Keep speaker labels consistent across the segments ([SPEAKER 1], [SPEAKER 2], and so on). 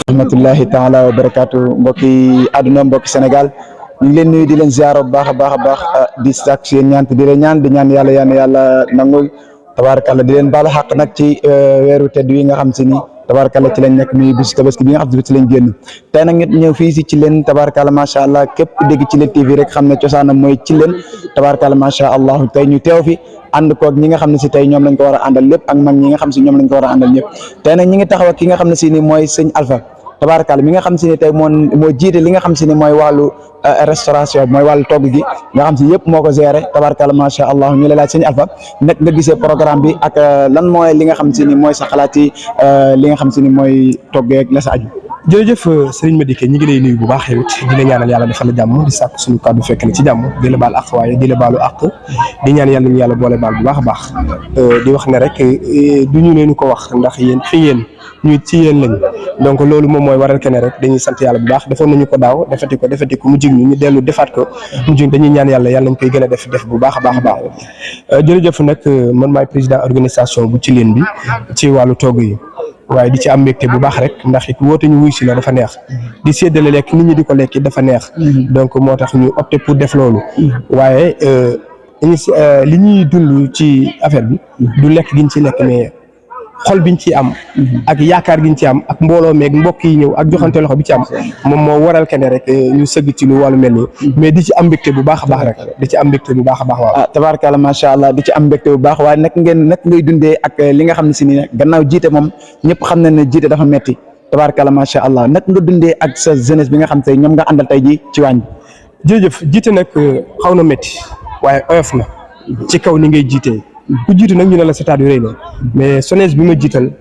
[SPEAKER 1] rahmatullahi taala wa barakaatu mbokki àdduna mbokki Sénégal ñu ngi leen nuyu di leen ziar bu baax a baax di sàkk seen ñaan di leen ñaan di ñaan yàlla nangul tabarakallah di leen baalu xaq nag ci weeru tedd wi nga xam si ni tabarakallah ci lañ nekk muy bisu tabaski bi nga xam si ci lañ génn tey nag ñëw fii si ci leen tabarakallah macha allah képp ku dégg ci leen TV rek xam ne cosaanam mooy ci leen tabarakallah macha allah tey ñu teew fi ànd koog ñi nga xam ne si tey ñoom lañ ko war a àndal lépp ak mag ñi nga xam si ñoom lañ ko war a àndal ñëpp tey nag ñi ngi taxaw ak ki nga xam ne si ni mooy sëñ Alpha tabarakallah mi nga xam si ne tey moo jiite li nga xam si ne mooy wàllu restauration mooy wàllu togg gi nga xam si yëpp moo ko géré tabarakallah macha allah ñu la laaj sëñ Alpha nag nga gisee programme bi ak lan mooy li nga xam si ni mooy sa xalaat yi li nga xam si ni mooy toggee ak la sa aju.
[SPEAKER 2] jërëjëf Serigne Madické ñi ngi lay nuyu bu baax yow it di la ñaanal yàlla defal la jàmm di sàkk suñu kàddu fekk na ci jàmm di la baal àq waaye di la baalu àq di ñaan yàlla ñu yàlla boole baal bu baax a baax di wax ne rek du ñu leen ko wax ndax yéen fi yéen ñu ci yéen lañ donc loolu moom mooy waral kenn rek dañuy sant yàlla bu baax defoon nañu ko daaw defati ko mu jig ñu dellu defaat ko mu jig dañuy ñaan yàlla nañ koy gën a def bu baax a baax jërëjëf nag man maay président organisation bu ci leen bi ci wàllu togg yi waaye di ci am mbégte bu baax rek ndax it woote ñu wuy si la dafa neex di séddale lekk nit ñi di ko lekk dafa neex donc moo tax ñu opté pour def loolu waaye li ñuy dund ci affaire bi du lekk giñ ci lekk mais xol biñ ci am ak yaakaar giñ ci am ak mbooloo meeg mbokk yi ñëw ak joxante loxo bi ci am moom moo waral kenn rek ñu sëgg ci lu wàllu mel nii mais di ci am mbégte bu baax a baax rek di ci am mbégte bu baax a baax waaw
[SPEAKER 1] tabaarkalla macha allah di ci am mbégte bu baax waaye nag ngay dundee ak li nga xam ne si ni gannaaw jiite moom ñëpp xam nañ ne jiite dafa metti tabaarkalla macha allah nag nga dundee ak sa jeunesse bi nga xam tey ñoom nga àndal tey ji ci waañ bi
[SPEAKER 2] jërëjëf jiite nag xaw na métti waaye oyof na ci kaw ni ngay jiitee ku jiitu nag ñu ne la stade yu rëy na mais jeunesse bi ma jiital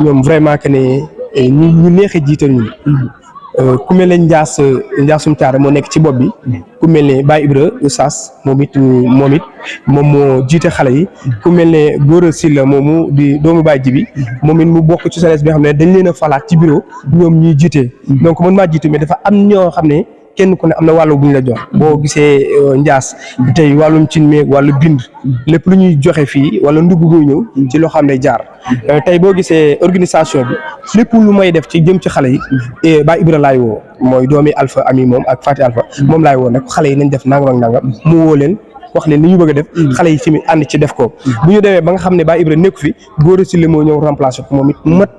[SPEAKER 2] ñoom vraiment que ne ñu neexee jiital ñu ku mel ne Ndiassum Thiaré moo nekk ci bopp bi ku mel ne Baye Ibra Oustaz moom it moom moo jiite xale yi ku mel ne Gora Sylla moomu di doomu Baye Jibi moom it mu bokk ci jeunesse bi nga xam ne dañ leen a falaat ci bureau ñoom ñuy jiite donc man maa jiite mais dafa am ñoo xam ne kenn ku ne am na wàllu bu ñu la jox boo gisee Ndiass tey wàllum cin meeg wàllu bind lépp lu ñuy joxe fii wala ndugg buy ñëw ci loo xam ne jaar tey boo gisee organisation bi lépp lu may def ci jëm ci xale yi Ba Ibra laay woo mooy doomi Alpha Ami moom ak Fati Alpha moom laay woo nag xale yi nañ def nangam ak nangam mu woo leen wax leen li ñu bëgg a def xale yi tamit ànd ci def ko bu ñu demee ba nga xam ne Ba Ibra nekku fi Gora Sylla moo ñëw remplacer ko moom it mat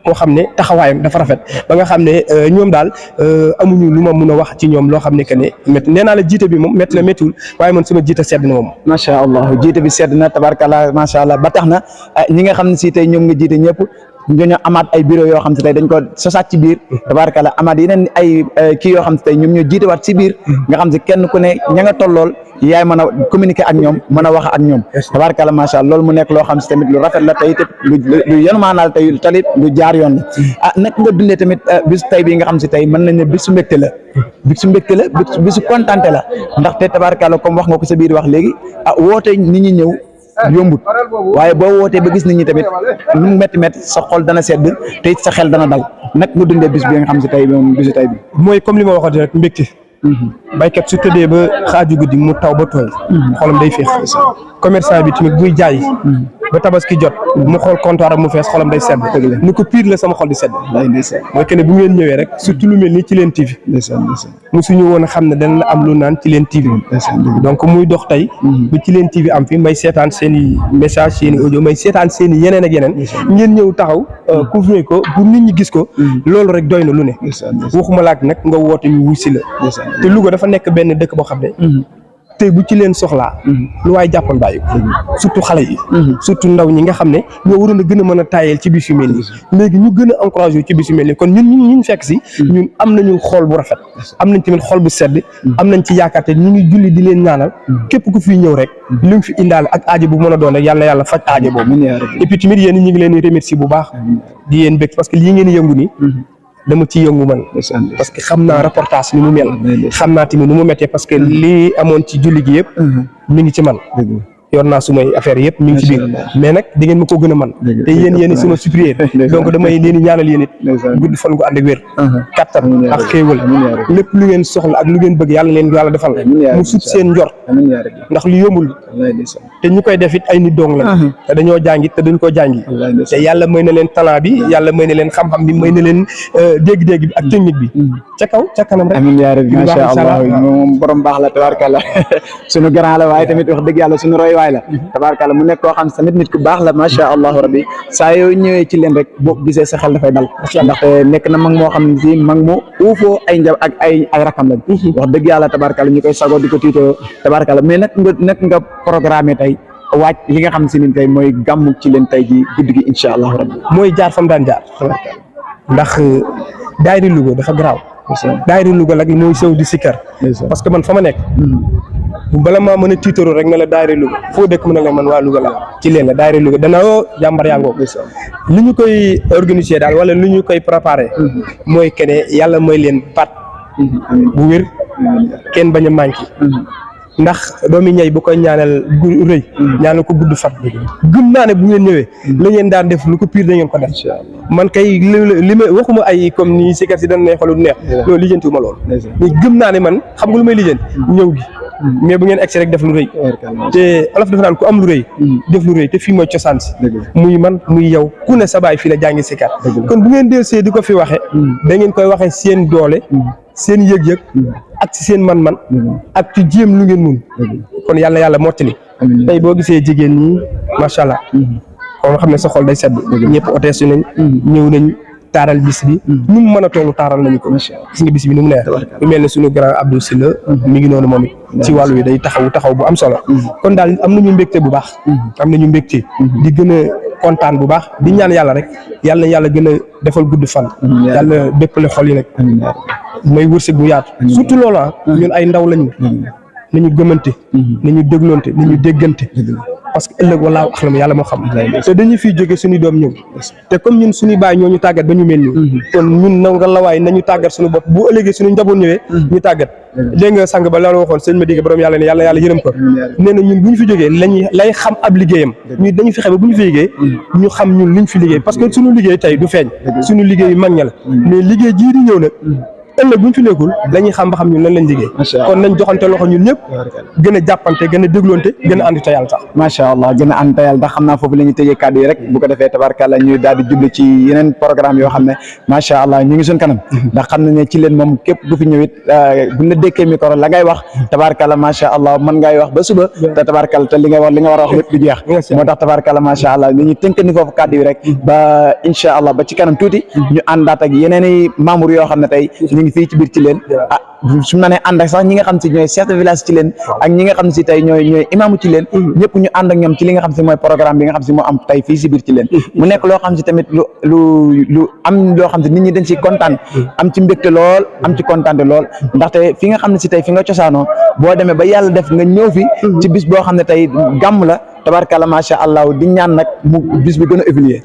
[SPEAKER 2] koo xam ne taxawaayam dafa rafet ba nga xam ne ñoom daal amuñu lu ma mun a wax ci ñoom loo xam ne que ne métti nee naa la jiite bi moom métti na méttiwul waaye man sama jiite sedd na moom.
[SPEAKER 1] macha allah jiite bi sedd na tabarkalla macha allah ba tax na ñi nga xam ne si tey ñoom nga jiite ñëpp ñoo amaat ay bureau yoo xam ne tey dañ ko sosaat ci biir tabarkalla amaat yeneen ay kii yoo xam ne tey ñoom ñoo jiite waat ci biir nga xam ne kenn ku ne ña nga tollool yaay mën a communiquer ak ñoom mën a wax ak ñoom tabarkalla macha allah loolu mu nekk loo xam si tamit lu rafet la tey te lu yenu maanaal tey talit lu jaar yoon la nag nga dundee tamit bisu tey bi nga xam si tey mën nañ ne bisu mbégte la bisu kontante la ndaxte tabarkalla comme wax nga ko sa biir wax léegi woote nit ñi ñëw yombut waaye boo wootee ba gis nit ñi tamit lu mu métti sa xol dana sedd te it sa xel dana dal nag nga dundee bis bi nga xam si tey moom bisu tey bi
[SPEAKER 2] mooy comme li ma waxoon rek mbégte baykat su tëddee ba xaaju guddi mu taw ba tooy xolam day féex commerçant bi tamit buy jaay ba tabaski jot mu xool comptoir am mu fees xolam day sedd ni ko pire la sama xol di sedd mooy que ne bu ngeen ñëwee rek surtout lu mel nii ci leen TV musuñu woon a xam ne dana am lu naan ci leen TV donc muy dox tey ba ci leen TV am fi may seetaan seen i message seen i audio may seetaan seen i yeneen ak yeneen ngeen ñëw taxaw couvrir ko pour nit ñi gis ko loolu rek doy na lu ne waxuma laak nag nga woote ñu wuy si la te Louga dafa nekk benn dëkk boo xam ne tey bu ci leen soxlaa lu waaye jàppoon bàyyi surtout xale yi surtout ndaw ñi nga xam ne ñoo waroon a gën a mën a taayeel ci bis yu mel nii léegi ñu gën a encouragé ci bis yu mel nii kon ñun fekk si ñun am nañu xol bu rafet am nañ tamit xol bu sedd am nañ ci yaakaar te ñu ngi julli di leen ñaanal képp ku fi ñëw rek li mu fi indaale ak aajo bu mën a doon rek yàlla na yàlla faj aajo boobu et puis tamit yéen ñi ngi leen di remercier bu baax di yéen bëgg parce que lii ngeen yëngu nii dama ci yëngu man parce que xam naa reportage ni mu mel xam naa tamit nu mu méttee parce que lii amoon ci julli gi yëpp mi ngi ci man yor naa sumay affaire yëpp mi ngi ci biir mais nag di ngeen ma ko gën a man te yéen suma supérieur donc damay leen ñaanal yéen it gudd fan gu ànd ak wér kattan ak xéewal lépp lu ngeen soxla ak lu ngeen bëgg yàlla leen yàlla defal mu sut seen njort ndax lu yombul te ñu koy def it ay nit dong la te dañoo jàngi te dañ ko jàngi te yàlla may na leen talent bi yàlla may na leen xam-xam bi may na leen dégg-dégg bi ak technique bi ca kaw ca kanam rek
[SPEAKER 1] amiin yaa rabbi macha allah moom borom baax la tabaarkalla suñu grand la waaye tamit wax dëgg yàlla suñu roy waay la tabaarkalla mu nekk koo xam tamit nit ku baax la macha allahu rabbi saa yoo ñëwee ci leen rek boo gisee sa xel dafay dal ndaxte nekk na mag moo xam ne si mag mu uufoo ay njab ak ay rakam lañ wax dëgg yàlla tabaarkalla ñu koy sagoo di ko tiitoo tabaarkalla mais nag nga programme tey waaj li nga xam si ni tey mooy gàmmu ci leen tey ji guddi gi incha allahu rabbi
[SPEAKER 2] mooy jaar fam daan jaar ndax daayira Louga dafa garaaw daayira Louga nag mooy sew di sikkar parce que man fa ma nekk bala maa mën a tiitaroo rek ne la daayira Louga foo dëkk mën na la man waa Louga la ci leen la daayira Louga danaa jàmbar yaa ngoo li ñu koy organiser daal wala lu ñu koy préparer mooy kene yàlla mooy leen pat bu wér kenn bañ a manqué ndax doomi ñay bu koy ñaanal rëy ñaanal ko gudd fat gëm naa ne bu ngeen ñëwee la ngeen daan def lu ko pire da ngeen ko def man kay li ma waxuma ay comme ni sikkat si dañ ne xolu neex loolu lijjantiwuma loolu mais gëm naa ne man xam nga lu may lijjanti ñëw gi mais bu ngeen egsi rek def lu rëy te olof dafa naan ku am lu rëy def lu rëy te fii mooy cosaan si muy man muy yow ku ne sa baay fii la jàngi sikkat kon bu ngeen delsee di ko fi waxe da ngeen koy waxe seen doole seen yëg-yëg ak ci seen man-man ak ci jéem lu ngeen mun kon yàlla mottali tey boo gisee jigéen ñi macha allah kon nga xam ne sa xol day sedd ñëpp oteesu nañ ñëw nañ taaral bis bi ñu mu mën a toll taaral nañu ko gis nga bis bi ni mu neex lu mel ne suñu grand Abdou Sylla mi ngi noonu moom it ci wàllu wi day taxaw bu am solo kon daal am nañu mbégte bu baax am nañu mbégte di gën a kontaan bu baax di ñaan yàlla rek yàlla gën a defal gudd fan yàlla béppale xol yi nag mooy wërsëg bu yaatu surtout loolu ñun ay ndaw lañu nañu gëmante nañu dégloonte nañu déggante parce que ëllëg wallaahu axlam yàlla moo xam te dañuy fiy jóge suñu doom ñëw te comme ñun suñu baay ñoo ñu tàggat ba ñu mel nii kon ñun na nga lawaay nañu tàggat suñu bopp bu ëllëgee suñu njaboot ñëwee ñu tàggat dégg nga sang ba la waxoon sëñ ma digg borom yàlla ne yàlla yërëm ko nee na ñun bu ñu fi jógee lay xam ab liggéeyam ñu dañu fexe ba bu ñu fi liggéey ñu xam ñun liñ fi liggéey parce que suñu liggéey tey du feeñ suñu liggéey mag ña la mais liggéey jii di ñëw nag ëllëg bu ñu fi nekkul dañuy xam ba xam ñun lan lañ liggéey kon nañ joxante loxo ñun ñëpp gën a jàppante gën a dégloonte gën a ànd te yàlla tax
[SPEAKER 1] macha allah gën a ànd te yàlla tax xam naa foofu la ñuy tëjee kàddu yi rek bu ko defee tabarkàlla ñu daal di jublu ci yeneen programme yoo xam ne macha allah ñu ngi suñ kanam ndax xam nañ ne ci leen moom képp bu fi ñëwit buñ la dékkee micro la ngay wax tabarkàlla macha allah mën ngay wax ba suba te tabarkàlla te li nga war a wax lépp du jeex moo tax tabarkàlla macha allah ni ñu tënk ni foofu kàddu yi rek ba incha allah ba ci kanam tuuti ñu àndaat ak yeneen i membres yoo xam ne tey ngi fii ci biir ci leen su ma nee ànd ak sax ñi nga xam si ñooy chef de village ci leen ak ñi nga xam si tey ñooy imaamu ci leen ñëpp ñu ànd ak ñoom ci li nga xam si mooy programme bi nga xam si moo am tey fii si biir ci leen mu nekk loo xam si tamit lu am loo xam si nit ñi dañ si kontaan am ci mbégte lool am ci kontaante lool ndaxte fi nga xam ne si tey fi nga cosaanoo boo demee ba yàlla def nga ñëw fi ci bis boo xam ne tey gàmm la tabarkalla macha allah di ñaan nag mu bis bi gën a évoluer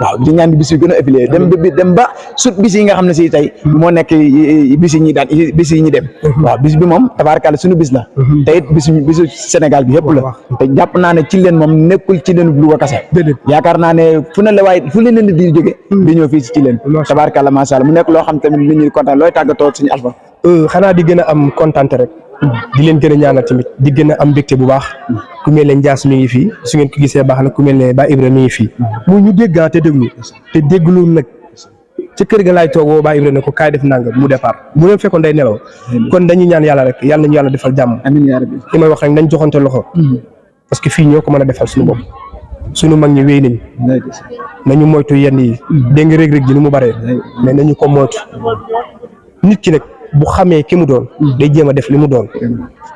[SPEAKER 1] waaw di ñaan bis bi gën a évoluer dem ba sut bis yi nga xam ne si tey moo nekk bis yi ñi dem waaw bis bi moom tabarkalla suñu bis la te it bisu Sénégal bi yëpp la te jàpp naa ne ci leen moom nekkul ci leen Louga kase yaakaar naa ne fu ne leen di jóge di ñëw fii si ci leen tabarkalla macha allah mu nekk loo xam tamit nit ñi kontaan looy tàggatoo suñu Alpha
[SPEAKER 2] xanaa di gën a am kontaan rek di leen gën a ñaanal tamit di gën a am mbégte bu baax ku mel ne Ndiass mi ngi fii su ngeen ko gisee baax na ku mel ne Ba Ibra mi ngi fii mu ñu déggaa te déglu te déglu nag ci kër ga laay toog woo Ba Ibra ne ko kaay def nangam mu départ mu leen fekkoon day nelaw kon dañuy ñaan yàlla rek yàlla nañu yàlla defal jàmm
[SPEAKER 1] amiin yaa rabbi
[SPEAKER 2] li may wax rek nañ joxante loxo parce que fii ñoo ko mën a defal suñu bopp suñu mag ñi wéy nañu moytu yenn yi dégg nga rëg-rëg ji ni mu bëree mais nañu ko moytu nit ki nag bu xamee ki mu doon day jéem a def li mu doon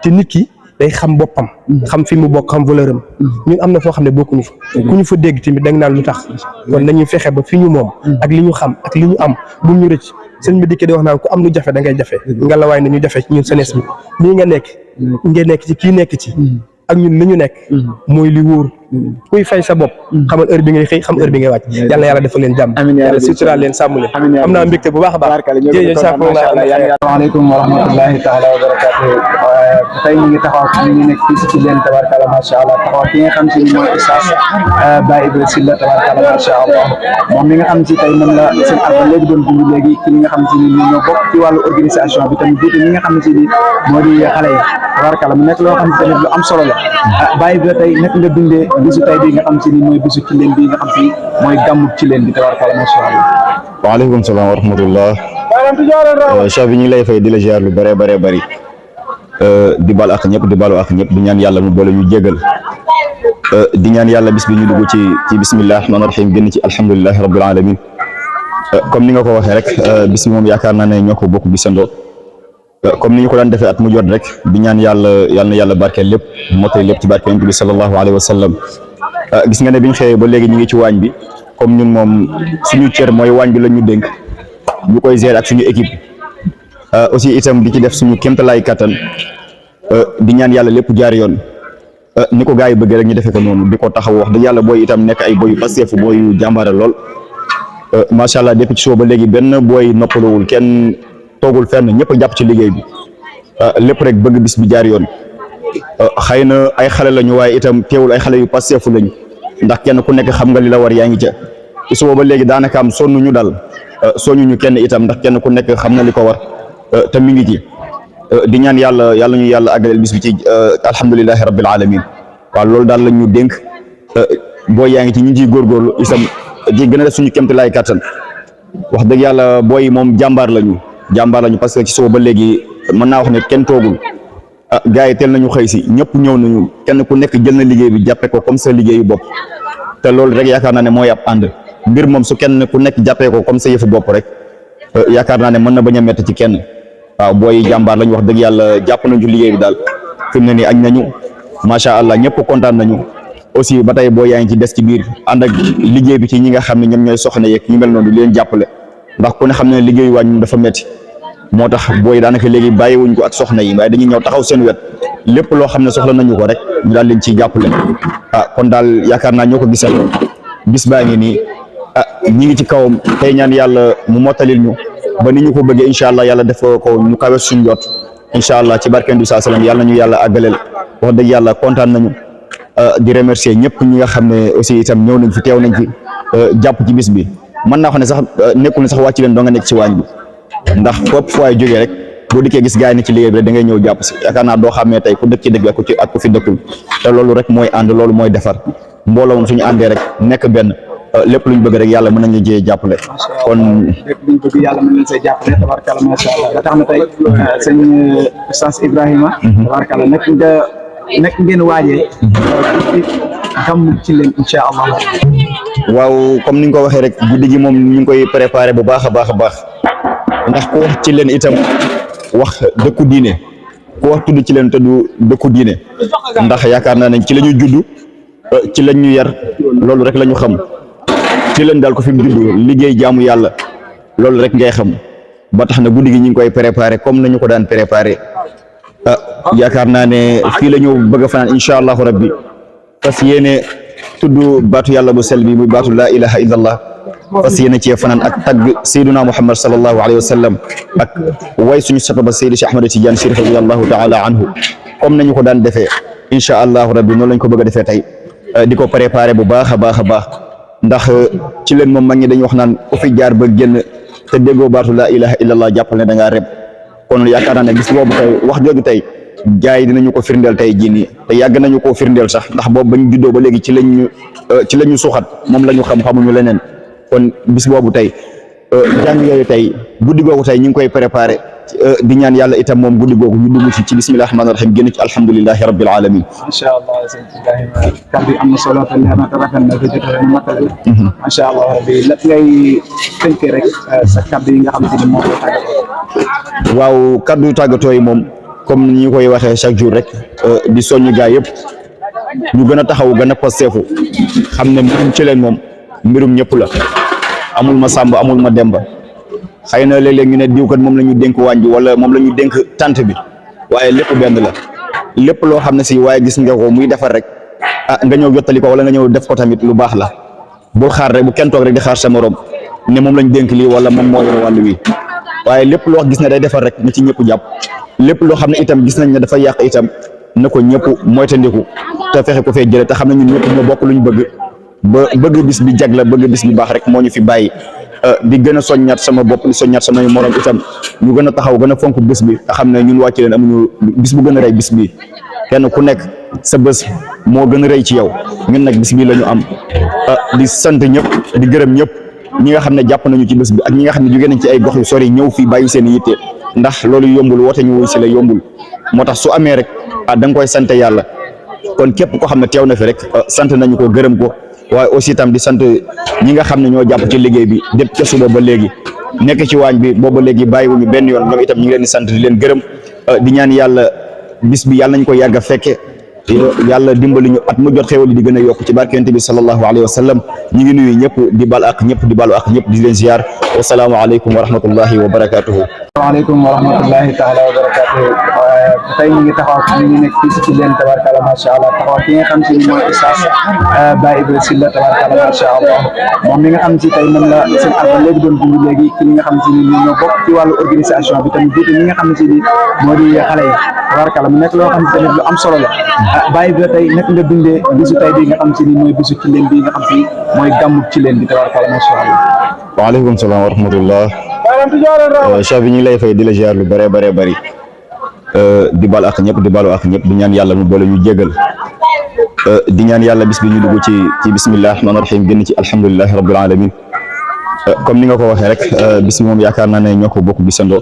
[SPEAKER 2] te nit ki day xam boppam xam fi mu bokk xam valeur am ñun am na foo xam ne bokkuñu fa ku ñu fa dégg tamit da nga naan lu tax kon nañuy fexe ba fi ñu moom ak li ñu xam ak li ñu am bu ñu rëcc sëñ bi dikkee di wax naan ku am lu jafe da ngay jafe nga la waay nañu jafe ci ñun senes bi lii nga nekk ci kii nekk ci ak ñun li ñu nekk mooy li wóor kuy fay sa bopp xamal heure bi ngay xëy xam heure bi ngay wàcc yàlla na yàlla defal leen jàmm yàlla suturaal leen sàmm leen am naa mbégte bu baax a baax
[SPEAKER 1] asalaamaaleykum wa rahmatullahi taala wa barakatuh tey ñu ngi taxaw ñu ngi nekk fii ci leen tabarkalla macha allah taxaw ki nga xam si ni mooy Oustaz Baye Ibra Sylla tabarkalla macha allah moom mi nga xam si tey moom la seen alfa léegi doon dund léegi ci li nga xam si ni ñoo bokk ci wàllu organisation bi tamit jiite ñi nga xam si ni moo di xale yi tabarkalla mu nekk loo xam si tamit lu am solo la Baye Ibra tey nekk nga dundee bisu tey bi nga xam si ni mooy bisu ci leen bi nga xam si mooy gàmmu ci leen bi tabarkalla macha allah.
[SPEAKER 3] waaleykum salaam wa rahmatullah chef bi ñu ngi lay fay di la ziar lu bëree bëree bëri di bal ak ñëpp di balu ak ñëpp di ñaan yàlla mu boole ñu jégal di ñaan yàlla bis bi ñu dugg ci bismillah rahmaani rahim génn ci alhamdulilahi rabbil alamin comme ni nga ko waxee rek bis bi moom yaakaar naa ne ñoo ko bokk gisandoo comme ni ñu ko daan defee at mu jot rek di ñaan yàlla na yàlla barkeel lépp mottali lépp ci barke yonent bi sallallahu alayhi wa sallam gis nga ne biñ xëyee ba léegi ñu ngi ci waañ bi comme ñun moom suñu cër mooy waañ bi la ñu dénk ñu koy gérer ak suñu équipe aussi itam di ci def suñu kéemtalaay kattan di ñaan yàlla lépp jaar yoon ni ko gars yi bëgg rek ñu defee ko noonu di ko taxaw wax dëgg yàlla booy itam nekk ay booy yu Pastef booy yu jàmbaare lool macha allah depuis ci suba ba léegi benn booy noppalowul kenn toogul fenn ñëpp a jàpp ci liggéey bi lépp rek bëgg bis bi jaar yoon xëy na ay xale lañu waaye itam teewul ay xale yu Pastef lañu ndax kenn ku nekk xam nga li la war yaa ngi ca ci suba ba léegi daanaka am sonnuñu dal soñuñu kenn itam ndax kenn ku nekk xam na li ko war te mi ngi ci di ñaan yàlla ñu yàlla àggaleel bis bi ci alhamdulilahi rabbil alamin waaw loolu daal la ñu dénk booy yaa ngi ci ñu ciy góorgóorlu itam di gën a def suñu kéemti laay kàttan wax dëgg yàlla booy yi moom jàmbaar lañu parce que ci suba ba léegi mën naa wax ne kenn toogul gars yi teel nañu xëy si ñëpp ñëw nañu kenn ku nekk jël na liggéey bi jàppe ko comme sa liggéeyu bopp te loolu rek yaakaar naa ne mooy ab ànd mbir moom su kenn ku nekk jàppee ko comme sa yëfu bopp rek yaakaar naa ne mën na bañ a métti ci kenn waaw booy jàmbaar lañu wax dëgg yàlla jàpp nañu liggéey bi daal fi mu ne nii añ nañu macha allah ñëpp kontaan nañu aussi ba tey booy yaa ngi ci des ci biir ànd ak liggéey bi ci ñi nga xam ne ñoom ñooy soxna yeeg ñu mel noonu di leen jàppale ndax ku ne xam ne liggéeyu wàññi dafa métti moo tax booy daanaka léegi bàyyiwuñ ko ak soxna yi waaye dañuy ñëw taxaw seen wet lépp loo xam ne soxla nañu ko rek ñu daal leen ciy jàppale kon daal yaakaar naa ñoo ko gisal bis baa ngi nii ñi ngi ci kawam tey ñaan yàlla mu mottalil ñu ba ni ñu ko bëggee incha allah yàlla def ko ñu kawe suñu jot incha allah ci barkeen du saa salaam yàlla nañu yàlla àggaleel wax dëgg yàlla kontaan nañu di remercier ñëpp ñi nga xam ne aussi itam ñëw nañ fi teew nañ fi jàpp ci bis bi mën naa wax ne sax nekkul ne sax wàcc leen doo nga nekk ci waañ bi ndax fépp fooy jógee rek boo dikkee gis gars yi ne ci liggéey bi rek da ngay ñëw jàpp si yaakaar naa doo xàmmee tey ku dëkk ci dëkk bi ak ku fi dëkkul te loolu rek mooy ànd loolu mooy defar mbooloo moom suñu àndee rek nekk benn lépp luñ bëgg rek yàlla mën nañu jee jàppale kon
[SPEAKER 1] lépp luñ bëgg yàlla mën nañ see jàppale tabarkalla macha allah ba tax na tey sëñ Oustaz Ibrahima tabarkalla nekk ngeen waajee gàmmu ci leen incha allah
[SPEAKER 3] waaw comme ni nga ko waxee rek guddi gi moom ñu ngi koy préparé bu baax a baax a baax ndax ku wax ci leen itam wax dëkku diine ku wax tudd ci leen te du dëkku diine ndax yaakaar naa ne ci la ñu judd ci lañ ñu yar loolu rek la ñu xam ci leen daal ko fi mu judd liggéey jaamu yàlla loolu rek ngay xam ba tax na guddi gi ñu ngi koy préparé comme nañu ko daan préparé yaakaar naa ne fii la ñu bëgg a fanaan incha allahu rabbi fas yéene tudd baatu yàlla bu sel bi muy baatu laa ilaha illallah fas yéene cee fanaan ak tagg sayduna muhammad sallallahu alayhi wa sallam ak way suñu sata ba saydi Cheikh Ahmad Tidiane Chérif radiyallahu taala anhu comme nañu ko daan defee incha allahu rabbi noonu lañ ko bëgg a defee tey di ko préparé bu baax a baax a baax ndax ci leen moom mag ñi dañuy wax naan ku fi jaar ba génn te déggoo baatu laa ilaha illallah jàppal ne da ngaa reb kon yaakaar naa ne bis boobu tey wax jooju tey jaay dinañu ko firndeel tey jii nii te yàgg nañu koo firndeel sax ndax boobu bañ juddoo ba léegi ci lañu suuxat moom la ñu xamuñu leneen kon bis boobu tey jàng yooyu tey guddi googu tey ñu ngi koy préparé di ñaan yàlla itam moom guddi googu ñu dugg ci bismillahi rahmaani rahim génn ci alhamdulillahi rabbil alamin
[SPEAKER 1] macha allah sëñ Ibrahima kàddu yi am na solo te leer na te rafet na te jotee na matale macha allah rabbi lépp ngay tënkee rek sa kàddu yi nga xam te ni moom la tàggatoo
[SPEAKER 3] waaw kàddu tàggatoo yi moom comme ni ñu koy waxee chaque jour rek di soññu gaa yëpp ñu gën a taxaw gën a pasteefu xam ne mbirum ci leen moom mbirum ñëpp la amul ma sàmba amul ma demba xëy na léeg-léeg ñu ne diw kat moom la ñu dénk waañ bi wala moom la ñu dénk tànt bi waaye lépp benn la lépp loo xam ne si waaye gis nga ko muy defar rek nga ñëw jottali ko wala nga ñëw def ko tamit lu baax la bul xaar rek bu kenn toog rek di xaar sa morom ne moom lañ dénk lii wala moom moo yor wàllu wi waaye lépp loo gis ne day defar rek na ci ñëpp jàpp lépp loo xam ne itam gis nañ ne dafa yàq itam na ko ñëpp moytandiku te fexe ko fee jële te xam ne ñun ñëpp ñoo bokk luñ bëgg bis bi jag la bëgg bis bi baax rek moo ñu fi bàyyi di gën a soññaat sama bopp di soññaat samay morom itam ñu gën a taxaw gën a fonk bis bi te xam ne ñun wàcc leen amuñu bis bu gën a rëy bis bi kenn ku nekk sa bés moo gën a rëy ci yow ñun nag bis bi la ñu am di sant ñëpp di gërëm ñëpp ñi nga xam ne jàpp nañu ci bés bi ak ñi nga xam ne jóge nañ ci ay gox yu sori ñëw fii bàyyi seen yitte ndax loolu yombul woote ñu wuy si la yombul moo tax su amee rek da nga koy sant yàlla kon képp koo xam ne teew na fi rek sant nañu ko gërëm ko waaye aussi itam di sant ñi nga xam ne ñoo jàpp ci liggéey bi depuis ca suba ba léegi nekk ci waañ bi booba léegi bàyyiwuñu benn yoon ñoom itam ñu ngi leen di sant di leen gërëm di ñaan yàlla bis bi yàlla nañ ko yàgg a fekke yàlla dimbali ñu at mu jot xéwal di gën a yokk ci barke Yonent bi sallallahu alayhi wa sallam ñu ngi nuyu ñëpp di bal ak ñëpp di balu ak ñëpp di leen ziar wa salaamu aleykum wa rahmatullahi wa barakatuhu.
[SPEAKER 1] waaleykum wa rahmatullahi taala wa barakatuhu. tey ñu ngi taxaw ñu ngi nekk fii ci leen tabarkalla macha allah taxaw ki nga xam si ni mooy Oustaz Baye Ibra Sylla tabarkalla macha allah moom mi nga xam si tey moom la seen alba léegi doon dund léegi ci li nga xam si ni ñoo bokk ci wàllu organisation bi tamit jiite ñi nga xam si ni moo di xale yi tabarkalla mu nekk loo xam si tamit lu am solo la Baye Ibra tey nekk nga dundee bisu tey bi nga xam si ni mooy bisu ci leen bi nga xam si mooy gàmmu ci leen bi tabarkalla macha allah.
[SPEAKER 3] waaleykum salaam wa rahmatullah. Cheikh bi ñu ngi lay fay di la ziar lu bëree bëri di bal ak ñëpp di balu ak ñëpp di ñaan yàlla mu boole ñu jégal di ñaan yàlla bis bi ñu dugg ci bismillah rahmaani rahim génn ci alhamdulillahi rabbil alamin comme ni nga ko waxee rek bis bi moom yaakaar naa ne ñoo ko bokk gisandoo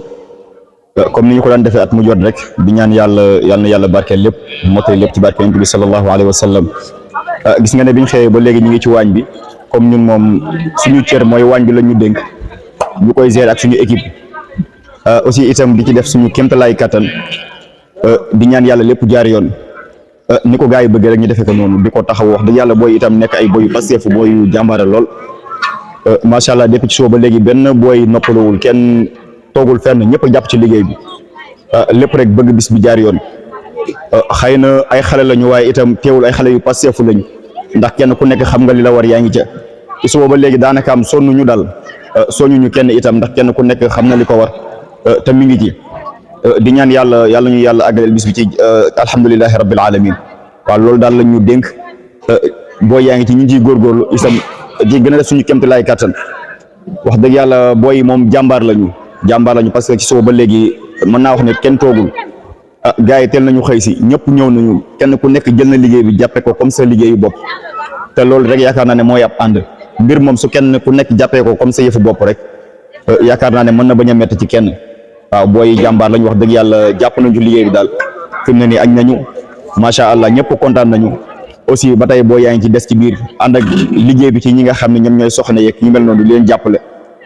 [SPEAKER 3] comme ni ñu ko daan defee at mu jot rek di ñaan yàlla na yàlla barkeel lépp motay lépp ci barkeel Yonent bi sallallahu alayhi wa sallam gis nga ne biñ xëyee ba léegi ñu ngi ci waañ bi comme ñun moom suñu cër mooy waañ bi la ñu dénk bu koy gérer ak suñu équipe aussi itam di ci def suñu kéemtalaay kattan di ñaan yàlla lépp jaar yoon ni ko gars yi bëgg rek ñu defee ko noonu di ko taxaw wax dëgg yàlla booy itam nekk ay booy Pastef booy yu jàmbaare lool macha allah depuis ci suba ba léegi benn booy noppalowul kenn toogul fenn ñëpp a jàpp ci liggéey bi lépp rek bëgg bis bi jaar yoon xëy na ay xale lañu waaye itam teewul ay xale yu Pastef lañu ndax kenn ku nekk xam nga li la war yaa ngi ca ci suba ba léegi daanaka am sonn ñu dal soñuñu kenn itam ndax kenn ku nekk xam na li ko war te mi ngi ci di ñaan yàlla ñu yàlla àggaleel bis bi ci alhamdulillahi rabbil alamin waaw loolu daal la ñu dénk booy yaa ngi ci ñu ngi ciy góorgóorlu itam di gën a def suñu kéemtalaay kattan wax dëgg yàlla booy moom jàmbaar lañu parce que ci suba ba léegi mën naa wax ne kenn toogul gars yi teel nañu xëy si ñëpp ñëw nañu kenn ku nekk jël na liggéey bi jàppe ko comme sa liggéeyu bopp te loolu rek yaakaar naa ne mooy ab ànd mbir moom su kenn ku nekk jàppee ko comme sa yëfu bopp rek yaakaar naa ne mën na bañ a métti ci kenn waaw booy jàmbaar lañu wax dëgg yàlla jàpp nañu ci liggéey bi daal fi mu ne nii añ nañu macha allah ñëpp kontaan nañu aussi ba tey booy yaa ngi ci des ci biir ànd ak liggéey bi ci ñi nga xam ne ñoom ñooy soxna yeeg ñu mel noonu di leen jàppale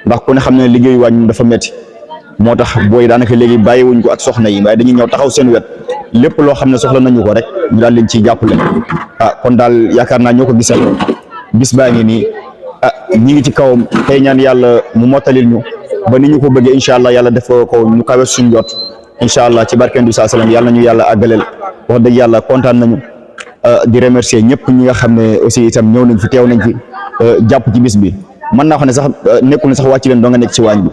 [SPEAKER 3] ndax ku ne xam ne liggéeyu waañ moom dafa métti moo tax booy daanaka léegi bàyyiwuñ ko ak soxna yi waaye dañuy ñëw taxaw seen wet lépp loo xam ne soxla nañu ko rek ñu daal leen ciy jàppale kon daal yaakaar naa ñoo ko gisal bis baa ngi nii ñi ngi ci kawam tey ñaan yàlla mu mottalil ñu ba ni ñu ko bëggee incha allah yàlla def ko ñu kawe suñu jot incha allah ci barkeen du saa salaam yàlla nañu yàlla àggaleel wax dëgg yàlla kontaan nañu di remercier ñëpp ñi nga xam ne aussi itam ñëw nañ fi teew nañ fi jàpp ci bis bi mën naa wax ne sax nekkul ne sax wàcc leen doo nga nekk ci waañ bi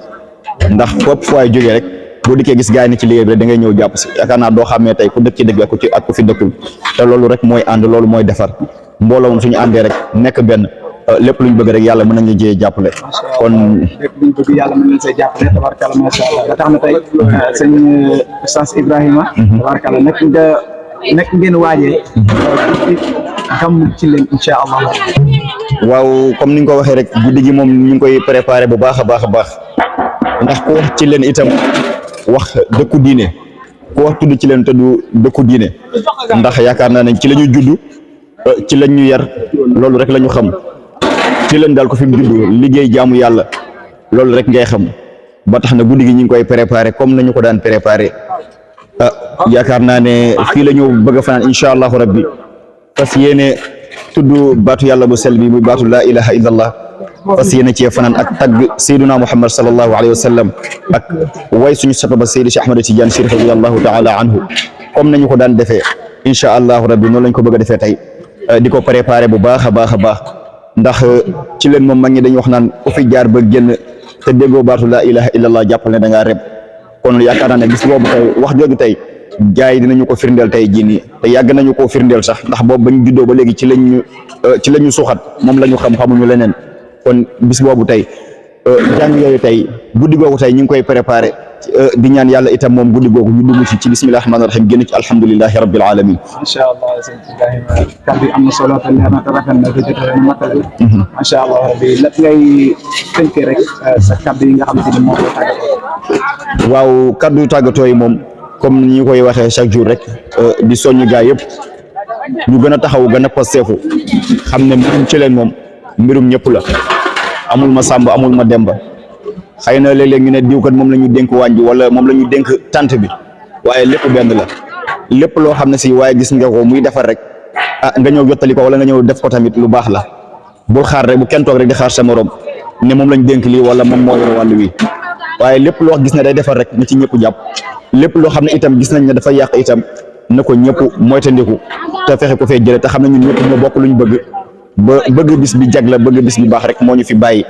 [SPEAKER 3] ndax fépp fu waay jógee rek boo dikkee gis gars yi ne ci liggéey bi rek da ngay ñëw jàpp si yaakaar naa doo xamee tey ku dëkk ci dëkk bi ak ku fi dëkkul te loolu rek mooy ànd loolu mooy defar mbooloo moom suñu àndee rek nekk benn lépp luñ bëgg rek yàlla mën nañu jee jàppale kon
[SPEAKER 1] lépp luñ bëgg yàlla mën nañ see jàppale tabarkalla macha allah ba tax na tey sëñ Oustaz Ibrahima tabarkalla nekk ngeen waajee gàmmu ci leen incha allah
[SPEAKER 3] waaw comme ni nga ko waxee rek guddi gi moom ñu ngi koy préparé bu baax a baax ndax ku wax ci leen itam wax dëkku diine ku wax tudd ci leen te du dëkku diine ndax yaakaar naa ne ci la ñu judd ci lañ ñu yar loolu rek la ñu xam ci leen daal ko fi mu judd liggéey jaamu yàlla loolu rek ngay xam ba tax na guddi gi ñu ngi koy préparé comme nañu ko daan préparé yaakaar naa ne fii la ñu bëgg a fanaan incha allahu rabbi fas yéene tudd baatu yàlla bu sell bi muy baatu laa ilaha illallah fas yéene cee fanaan ak tagg sayduna muhammad sallallahu alayhi wa sallam ak way suñu soto ba saydi Cheikh Ahmad Tidiane Chérif radiyallahu taala anhu comme nañu ko daan defee incha allahu rabbi noonu lañ ko bëgg a defee tey di ko préparé bu baax a baax a baax ndax ci leen moom mag ñi dañuy wax naan ku fi jaar ba génn te déggoo baatu laa ilaha illallah jàppal ne da ngaa reb kon yaakaar naa ne bis boobu tey wax jooju tey gars yi dinañu ko firndeel tey jii nii te yàgg nañu koo firndeel sax ndax boobu bañ juddoo ba léegi ci lañu suxat moom la ñu xamuñu leneen kon bis boobu tey jàng yooyu tey guddi googu tey ñu ngi koy préparé di ñaan yàlla itam moom guddi googu ñu dugg ci bismillahi rahmaani rahim génn ci alhamdulillahi rabbil alamin.
[SPEAKER 1] macha allah sëñ Ibrahima kàddu yi am na solo te leer na te rafet na te jotee na matal. macha allah rabbi lan ngay tënkee rek sa kàddu yi nga xam te ni moom la tàggatoo.
[SPEAKER 3] waaw kàddu yu tàggatoo yi moom comme ni ñu koy waxee chaque jour rek di soññu gaa yëpp ñu gën a taxaw gën a pasteefu xam ne mbirum ci leen moom mbirum ñëpp la amul ma sàmb amul ma demba xëy na léeg-léeg ñu ne diw kat moom la ñu dénk waañ bi wala moom la ñu dénk tànt bi waaye lépp benn la lépp loo xam ne si waaye gis nga ko muy defar rek nga ñëw jottali ko wala nga ñëw def ko tamit lu baax la bul xaar rek bu kenn toog rek di xaar sa morom ne moom lañ dénk lii wala moom moo yor wàll wi waaye lépp loo gis ne day defar rek na ci ñëpp jàpp lépp loo xam ne itam gis nañ ne dafa yàq itam na ko ñëpp moytandiku te fexe ko fee jële te xam ne ñun ñëpp ñoo bokk luñ bëgg ba bëgg bis bi jag la bëgg bis bi baax rek moo ñu fi bàyyi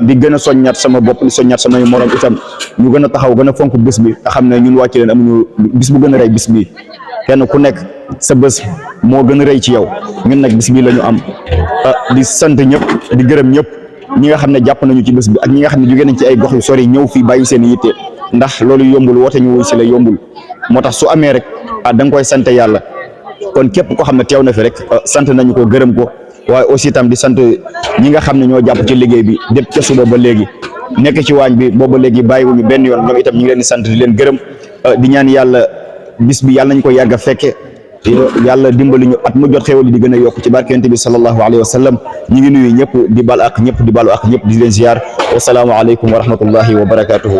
[SPEAKER 3] di gën a soññaat sama bopp di soññaat samay morom itam ñu gën a taxaw gën a fonk bis bi nga xam ne ñun wàcc leen amuñu bis bu gën a rëy bis bi kenn ku nekk sa bés moo gën a rëy ci yow ñun nag bis bi la ñu am di sant ñëpp di gërëm ñëpp ñi nga xam ne jàpp nañu ci bés bi ak ñi nga xam ne jóge nañ ci ay gox yu sori ñëw fii bàyyi seen yitte ndax loolu yombul woote ñu wuy si la yombul moo tax su amee rek da nga koy sant yàlla kon képp ko xam ne teew na fi rek sant nañu ko gërëm ko waaye aussi itam di sant ñi nga xam ne ñoo jàpp ci liggéey bi dépp ca suba ba léegi nekk ci waañ bi booba léegi bàyyiwuñu benn yoon ñoom itam ñu ngi leen di sant di leen gërëm di ñaan yàlla bis bi yàlla nañ ko yàgg a fekke yàlla dimbali ñu at mu jot xéwal yi di gën a yokk ci barke Yonent bi sallallahu alayhi wa sallam ñu ngi nuyu ñëpp di bal ak ñëpp di balu ak ñëpp di leen ziar wasalaamu aleykum wa rahmatullahi wa barakatuhu